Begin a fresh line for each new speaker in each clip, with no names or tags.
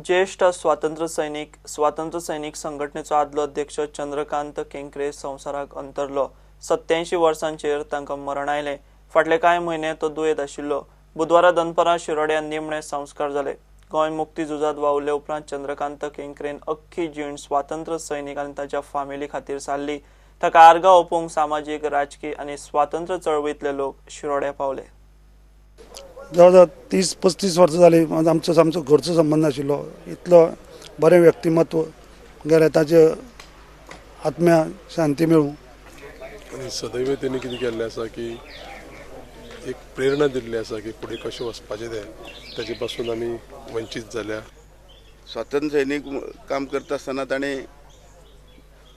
ज्येष्ठ स्वातंत्र्य सैनिक संघटनेचो आदलो अध्यक्ष चंद्रकांत केंकरे संवसाराक अंतरलो. 87 वर्सांचेर तांकां मरण आयलें. फाटले कांय म्हयने तो दुयेंत आशिल्लो. बुधवारा दनपारां शिरोड्यां निमणे संस्कार जाले. गोंय मुक्ती झुजांत वावुरले उपरांत चंद्रकांत केंकरेन अख्खी जीण स्वातंत्र्य सैनिक आनी ताच्या फामिली खातीर सारली. ताका आर्गां ओंपूंक सामाजीक, राजकी आनी स्वातंत्र्य चळवळींतले लोक शिरोड्या पावले.
जवळ जवळ 30-35 वर्सां जाली आमचो सामको घरचो संबंद आशिल्लो. इतलो बरें व्यक्तिमत्व गेलें, ताचे आत्म्या शांती मेळूं.
आनी सदैव तेणी कितें केल्लें आसा की एक प्रेरणा दिल्ली आसा की फुडें कशें वचपाचें तें, ताचे पासून आमी वंचीत जाल्या.
स्वातंत्र्य सैनीक काम करता आसतना ताणें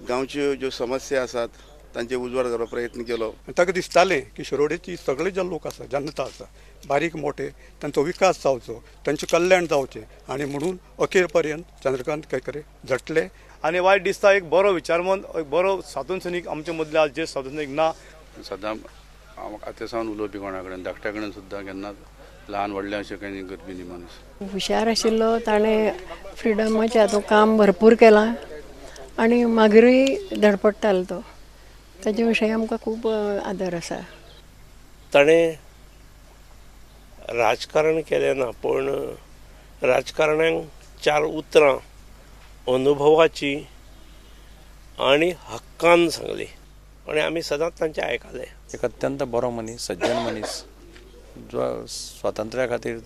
गांवच्यो ज्यो समस्या आसात तांचे उजवाड घालपाचो प्रयत्न केलो.
ताका दिसतालें की शिरोडेची सगळे जे लोक आसा, जनता आसा, बारीक मोठे, तांचो विकास जावचो, तांचें कल्याण जावचें आनी म्हणून अखेर पर्यंत चंद्रकांत केंकरे झटले.
आनी वायट दिसता एक बरो विचारमंत, एक बरो स्वातंत्र्य सैनीक आमचे मदले आज जे स्वातंत्र्य सैनीक ना.
सदां आतां सावन उलोवपी कोणा कडेन, धाकट्या कडेन सुद्दां केन्नाच ल्हान व्हडलें अशें कांय करपी न्ही मनीस.
हुशार आशिल्लो, ताणें फ्रिडमाचें हातूंत काम भरपूर केलां आनी मागीरूय धडपडटालो तो. ताजे विशयी आमकां खूब आदर आसा.
ताणें राजकारण केलें ना, पूण राजकारण्यांक चार उतरां अनुभवाची आनी हक्कान सांगली आनी आमी सदांच तांचें आयकलें.
एक अत्यंत बरो मनीस, सज्जन मनीस, जो स्वातंत्र्या खातीर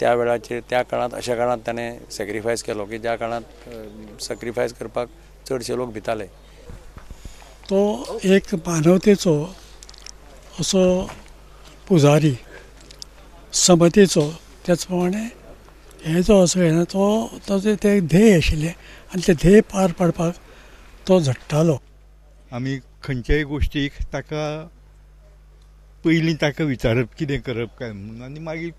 त्या वेळाचेर, त्या काळांत, अशा काळांत ताणें सॅक्रिफायस केलो की ज्या काळांत सॅक्रिफायस करपाक चडशे लोक भिताले.
तो एक मानवतेचो असो पुजारी, समतेचो, त्याच प्रमाणे हे जो असो येना तो ताजें तें ध्येय आशिल्लें आनी तें ध्येय पार पाडपाक तो झडटालो.
आमी खंयच्याय गोश्टीक ताका पयलीं ताका विचारप कितें करप काय म्हणून, आनी मागीर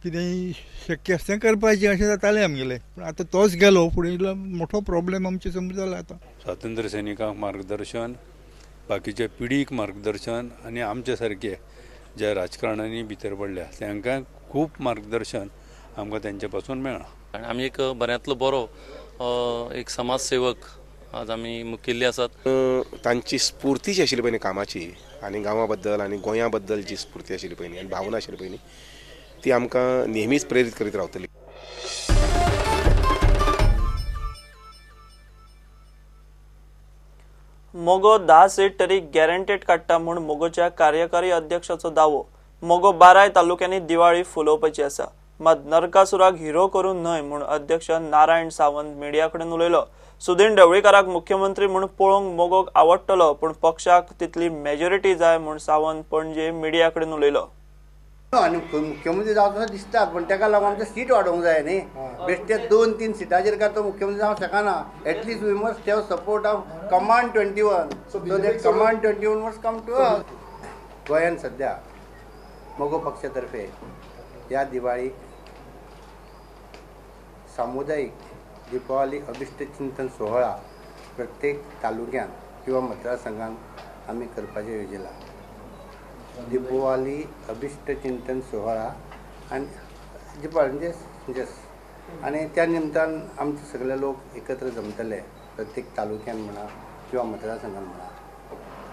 कितेंय शक्य आसता तें करपाचें अशें जातालें आमगेलें. पूण आतां तोच गेलो, फुडें मोठो प्रॉब्लेम आमचे समोर जाला आतां.
स्वातंत्र्य सैनिकांक मार्गदर्शन, बाकीच्या पिढीक मार्गदर्शन आनी आमचे सारके जे राजकारणांनी भितर पडल्या तांकां खूब मार्गदर्शन आमकां तांचे पासून मेळ्ळां.
आनी आमी एक बऱ्यांतलो बरो एक समाजसेवक आज आमी मुखेली आसात.
तांची स्फूर्ती जी आशिल्ली पळय कामाची आनी गांवा बद्दल आनी गोंया बद्दल जी स्फूर्ती आशिल्ली पळय आनी भावना आशिल्ली पळय ती आमकां नेहमीच प्रेरीत करीत रावतली.
मगो 10 सीट तरी गॅरंटेड काडटा म्हूण मगोच्या कार्यकारी अध्यक्षाचो दावो. मगो 12 तालुक्यांनी दिवाळी फुलोवपाची आसा, मात नरकासुराक हिरो करून न्हय म्हूण अध्यक्ष नारायण सावंत मिडिया कडेन उलयलो. सुदीन ढवळीकाराक मुख्यमंत्री म्हूण पळोवंक मगोक आवडटलो, पूण पक्षाक तितली मेजॉरिटी जाय म्हूण सावंत पणजे मिडिया कडेन उलयलो.
आनी मुख्यमंत्री जावचो असो दिसता, पूण ताका लागून आमचें सीट वाडोवंक जाय न्ही. बेश्टे 2-3 सिटांचेर काय तो मुख्यमंत्री जावंक शकना. At least we must have support of command 21. So that command 21 must come to us. गोंयांत सद्या मगो पक्षा तर्फे ह्या दिवाळीक सामुदायीक दीपावली अभिष्ट चिंतन सोहळा प्रत्येक तालुक्यांत किंवा मतदारसंघांत आमी करपाचें येवजिलां. दीपावली अभिष्ट चिंतन सोहळा आनी दीपावली म्हणजे आनी त्या निमतान आमचे सगळे लोक एकत्र जमतले प्रत्येक तालुक्यान म्हणा किंवा मतदारसंघान म्हणा,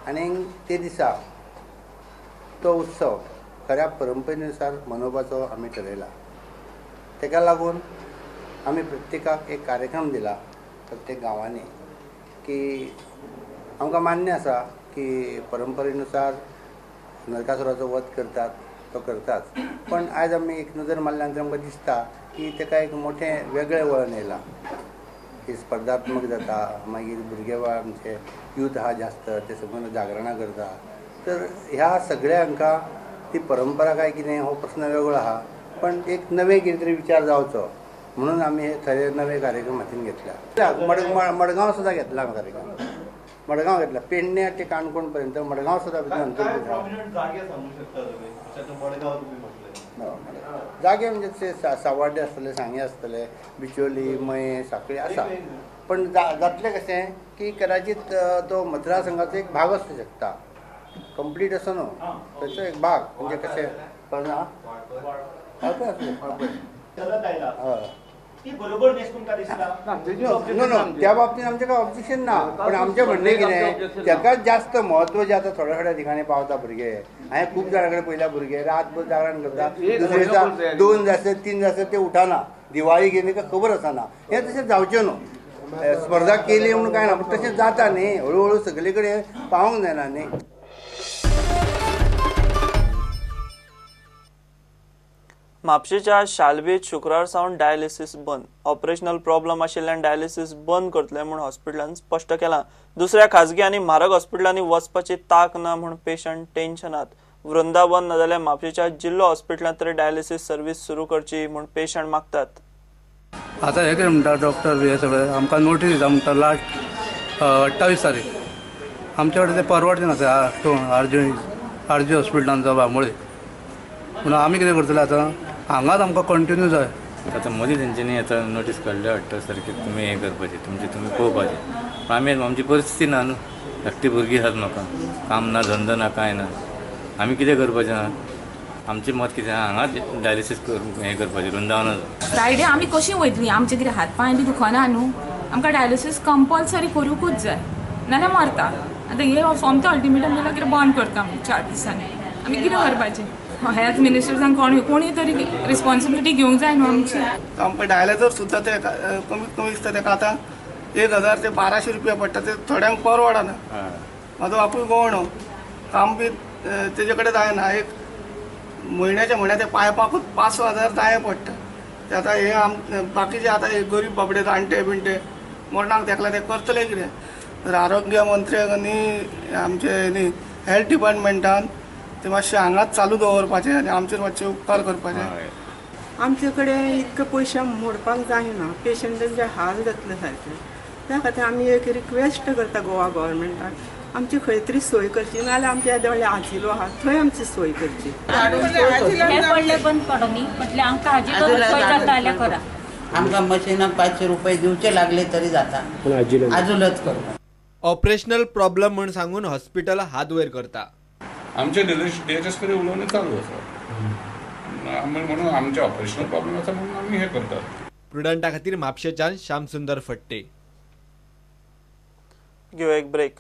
आनी ते दिसा तो उत्सव खऱ्या परंपरेनुसार मनोवपाचो आमी ठरयला. ताका लागून आमी प्रत्येकाक एक कार्यक्रम दिला प्रत्येक गांवांनी की आमकां मान्य आसा की परंपरेनुसार नरकासुराचो वध करतात तो करताच, पण आयज आमी एक नजर मारल्या नंतर आमकां दिसता की ताका एक मोठें वेगळें वळण येयलां की स्पर्धात्मक जाता, मागीर भुरगे आमचे यूथ आहा जास्त ते सगळ्यांना जागरणां करता. तर ह्या सगळ्या हांकां ती परंपरा काय कितें हो प्रस्न वेगळो आहा, पण एक नवे कितें तरी विचार जावचो म्हणून आमी हे थोडे नवे कार्यक्रम हातीन घेतल्या. मडगांव सुद्दां घेतला आमी कार्यक्रम, मडगांव घेतला, पेडणे ते काणकोण पर्यंत मडगांव सुद्दां जागे म्हणजे सावाड्डे आसतले, सांगे आसतले, बिचोली, मये, साखळी आसा. पण जातलें कशें की कदाचित तो मतदारसंघाचो एक भाग आसूं शकता, कंप्लीट असो न्हू, ताचो एक भाग म्हणजे कशें वाळपय आसूं, वाळपय. हय.
ती बरोबर न्ही तुमकां दिसता?
नो नो, त्या बाबतीत आमचें काय ऑब्जेक्शन ना, पण आमचें म्हणणें कितें, ताकाच जास्त म्हत्व जें आतां थोड्या थोड्या ठिकाणी पावता भुरगे. हांवें खूब जाणां कडेन पळयल्या, भुरगे रातभर जागरण करता, दुसरे दिसा 2 जासर 3 जासर ते उठाना, दिवाळी कितें ताका खबर आसना. हें तशें जावचें न्हू. स्पर्धा केली म्हणून कांय ना, पूण तशें जाता न्ही, हळू हळू सगळे कडेन पावोंक जायना न्ही.
म्हापशेच्या शालबेत शुक्रार सावन डायलिसीस बंद. ऑपरेशनल प्रॉब्लम आशिल्ल्यान डायलिसीस बंद करतले म्हूण हॉस्पिटलान स्पश्ट केलां. दुसऱ्या खाजगी आनी म्हारग हॉस्पिटलांनी वचपाची ताक ना म्हूण पेशंट टेन्शनात. वृंदावन नाजाल्यार म्हापशेच्या जिल्लो हॉस्पिटलांत तरी डायलिसीस सर्वीस सुरू करची म्हूण पेशंट मागतात.
आतां हें कितें म्हणटा डॉक्टर बी हे सगळे आमकां नोटीस दिता म्हणटा लास्ट 28 तारीख. आमचे कडेन ते परवडचे ना ते आरजी हॉस्पिटलान जावं बांबोळे. पूण आमी कितें करतले आतां, हांगाच आमकां कंटिन्यू जाय.
आतां मदीं तेंच्यांनी आतां नोटीस काडल्या 28 तारखेक तुमी हें करपाचें, तुमचें तुमी पळोवपाचें. पूण आमी आमची परिस्थिती ना न्हू, धाकटी भुरगीं आसात म्हाका, काम ना, धंदो ना, कांय ना, आमी कितें करपाचें ना? आमचें मत कितें, हांगाच डायलिसीस हें करपाचें वृंदावनाच.
फ्रायडे आमी कशीं वयतलीं, आमचें कितें हात पांय बी दुखना न्हू, आमकां डायलिसीस कंपल्सरी करूंकूच जाय, नाल्यार मरता. आतां हे सोमतें अल्टिमेटम दिलां कितें बंद करता आमी 4 दिसांनी, आमी कितें करपाचें? हेल्थ मिनिस्टर्सान कोणी तरी रिस्पॉन्सिबिलिटी घेवंक जाय न्हू आमची.
आमकां डायलायझर सुद्दां ते कमीत कमी दिसता ताका आतां 1000 ते 1200 रुपया पडटा, ते थोड्यांक परवडना. म्हाजो बापूय गवणो, काम बी तेजे कडेन जायना, एक म्हयन्याच्या म्हयन्या ते पायपाकूच 5-6 हजार जाय पडटा. ते आतां हे आम बाकीचे आतां हे गरीब बाबडे जाणटे बिणटे मरणाक तेकला, ते करतले कितें? तर आरोग्य मंत्र्याक आनी आमचे न्ही हेल्थ डिपार्टमेंटान ते मातशें हांगाच चालू दवरपाचें आनी आमचेर मातशे उपकार करपाचे.
आमचे कडेन इतके पयशे मोडपाक जायना, पेशंटांचे हाल जातले सारके. त्या खातीर आमी एक रिक्वेस्ट करता गोवा गव्हर्मेंटाक, आमची खंय तरी सोय करची, नाजाल्यार आमच्या येद्या व्हडलें आजिलो आहा थंय आमची सोय करची.
आमकां मशिनाक 500 रुपये दिवचे लागले तरी जाता, आजुलच करता.
ऑपरेशनल प्रॉब्लम म्हूण सांगून हॉस्पिटल हात वयर करता.
आमचे डीएचएस कडेन उलोवणें चालू आसा, म्हणून आमचे ऑपरेशनल प्रॉब्लम आसा म्हणून आमी हें करतात.
प्रुडंटा खातीर म्हापशेच्यान श्यामसुंदर फट्टे.
घेवया एक ब्रेक.